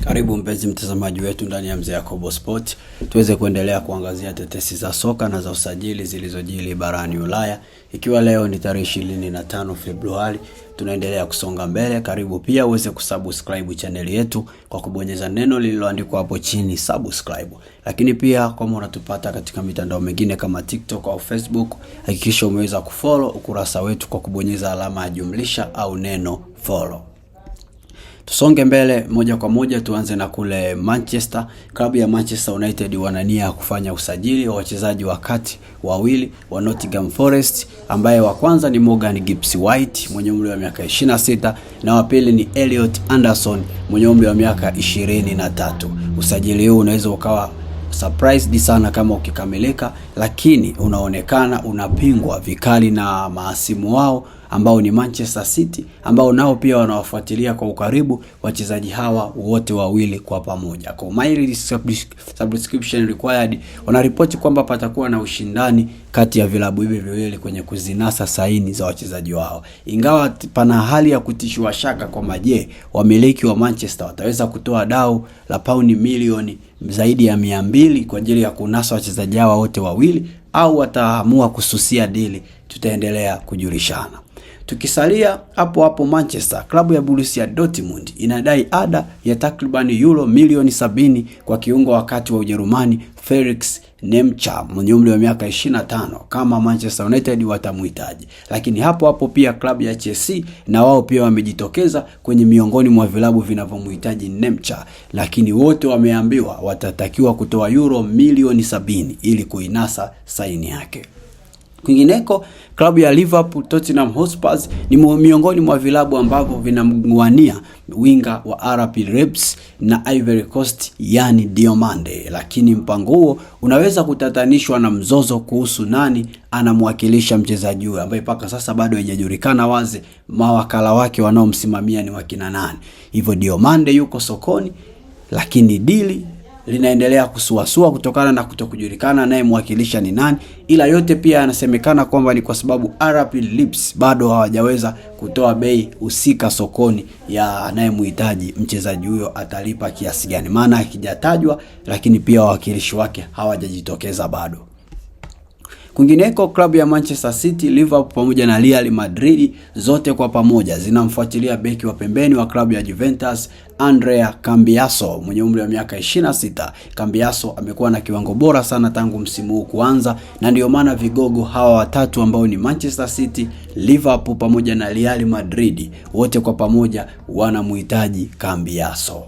Karibu mpenzi mtazamaji wetu ndani ya Mzee Yakobo Sport, tuweze kuendelea kuangazia tetesi za soka na za usajili zilizojili barani Ulaya, ikiwa leo ni tarehe 25 Februari, tunaendelea kusonga mbele. Karibu pia uweze kusubscribe chaneli yetu kwa kubonyeza neno lililoandikwa hapo chini subscribe, lakini pia kama unatupata katika mitandao mingine kama TikTok au Facebook, hakikisha umeweza kufollow ukurasa wetu kwa kubonyeza alama ya jumlisha au neno follow. Tusonge mbele moja kwa moja, tuanze na kule Manchester. Klabu ya Manchester United wana nia ya kufanya usajili wa wachezaji wa kati wawili wa Nottingham Forest, ambaye wa kwanza ni Morgan Gibbs White mwenye umri wa miaka 26 na wa pili ni Elliot Anderson mwenye umri wa miaka 23. Usajili huu unaweza ukawa surprised sana kama ukikamilika, lakini unaonekana unapingwa vikali na mahasimu wao ambao ni Manchester City, ambao nao pia wanawafuatilia kwa ukaribu wachezaji hawa wote wawili kwa pamoja. Kwa mileage subscription required, wanaripoti kwamba patakuwa na ushindani kati ya vilabu hivi viwili kwenye kuzinasa saini za wachezaji wao, ingawa pana hali ya kutishiwa shaka kwamba je, wamiliki wa Manchester wataweza kutoa dau la pauni milioni zaidi ya 200 kwa ajili ya kunasa wachezaji hawa wote wawili au wataamua kususia dili. Tutaendelea kujulishana. Tukisalia hapo hapo Manchester, klabu ya Borussia Dortmund inadai ada ya takriban euro milioni 70 kwa kiungo wa kati wa Ujerumani Felix Nmecha mwenye umri wa miaka 25 kama Manchester United watamhitaji. Lakini hapo hapo pia klabu ya Chelsea na wao pia wamejitokeza kwenye miongoni mwa vilabu vinavyomhitaji Nmecha, lakini wote wameambiwa watatakiwa kutoa euro milioni 70 ili kuinasa saini yake. Kwingineko, klabu ya Liverpool, Tottenham Hotspur ni miongoni mwa vilabu ambavyo vinamwania winga wa RB Leipzig na Ivory Coast yani Diomande, lakini mpango huo unaweza kutatanishwa na mzozo kuhusu nani anamwakilisha mchezaji huyo ambaye mpaka sasa bado haijajulikana wazi mawakala wake wanaomsimamia ni wakina nani. Hivyo Diomande yuko sokoni, lakini dili linaendelea kusuasua kutokana na kutokujulikana anayemwakilisha ni nani, ila yote pia yanasemekana kwamba ni kwa sababu RB Leipzig bado hawajaweza kutoa bei husika sokoni ya anayemhitaji mchezaji huyo atalipa kiasi gani, maana hakijatajwa, lakini pia wawakilishi wake hawajajitokeza bado. Kwingineko, klabu ya Manchester City, Liverpool pamoja na Real Madrid zote kwa pamoja zinamfuatilia beki wa pembeni wa klabu ya Juventus Andrea Cambiaso mwenye umri wa miaka 26. Cambiaso amekuwa na kiwango bora sana tangu msimu huu kuanza, na ndiyo maana vigogo hawa watatu ambao ni Manchester City, Liverpool pamoja na Real Madrid wote kwa pamoja wanamhitaji Cambiaso.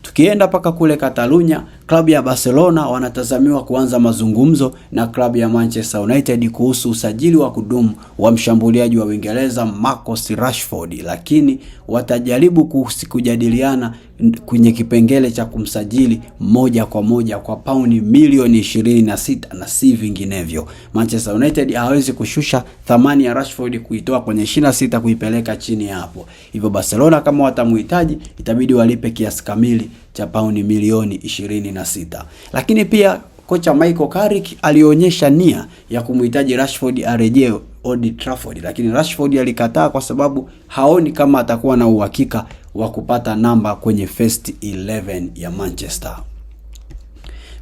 Tukienda mpaka kule Catalunya, klabu ya Barcelona wanatazamiwa kuanza mazungumzo na klabu ya Manchester United kuhusu usajili wa kudumu wa mshambuliaji wa Uingereza Marcus Rashford, lakini watajaribu kujadiliana kwenye kipengele cha kumsajili moja kwa moja kwa pauni milioni 26 na si vinginevyo. Manchester United hawezi kushusha thamani ya Rashford kuitoa kwenye 26 kuipeleka chini hapo. Hivyo Barcelona kama watamuhitaji itabidi walipe kiasi kamili cha pauni milioni 26. Lakini pia kocha Michael Carrick alionyesha nia ya kumhitaji Rashford arejee Old Trafford, lakini Rashford alikataa kwa sababu haoni kama atakuwa na uhakika wa kupata namba kwenye first 11 ya Manchester.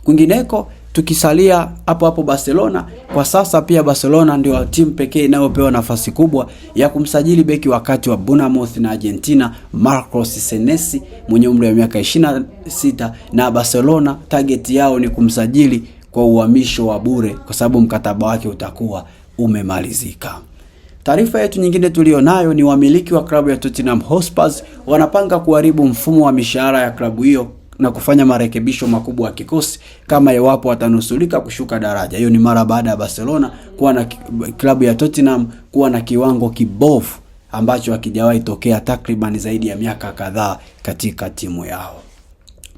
Kwingineko tukisalia hapo hapo Barcelona, kwa sasa pia Barcelona ndio timu pekee inayopewa nafasi kubwa ya kumsajili beki wa kati wa Bournemouth na Argentina Marcos Senesi mwenye umri wa miaka 26, na Barcelona target yao ni kumsajili kwa uhamisho wa bure kwa sababu mkataba wake utakuwa umemalizika. Taarifa yetu nyingine tuliyonayo ni wamiliki wa klabu ya Tottenham Hotspur wanapanga kuharibu mfumo wa mishahara ya klabu hiyo na kufanya marekebisho makubwa ya kikosi kama iwapo watanusurika kushuka daraja. Hiyo ni mara baada ya Barcelona kuwa na klabu ya Tottenham kuwa na kiwango kibovu ambacho hakijawahi tokea takriban zaidi ya miaka kadhaa katika timu yao.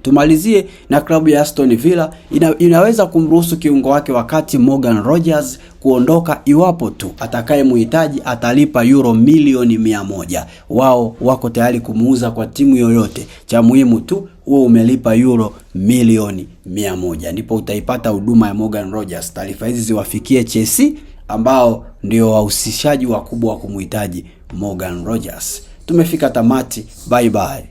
Tumalizie na klabu ya Aston Villa inaweza kumruhusu kiungo wake wakati Morgan Rogers kuondoka iwapo tu atakayemhitaji atalipa euro milioni 100. Wao wako tayari kumuuza kwa timu yoyote, cha muhimu tu huo umelipa euro milioni 100, ndipo utaipata huduma ya Morgan Rogers. Taarifa hizi ziwafikie Chelsea ambao ndio wahusishaji wakubwa wa kumhitaji Morgan Rogers. Tumefika tamati, bye bye.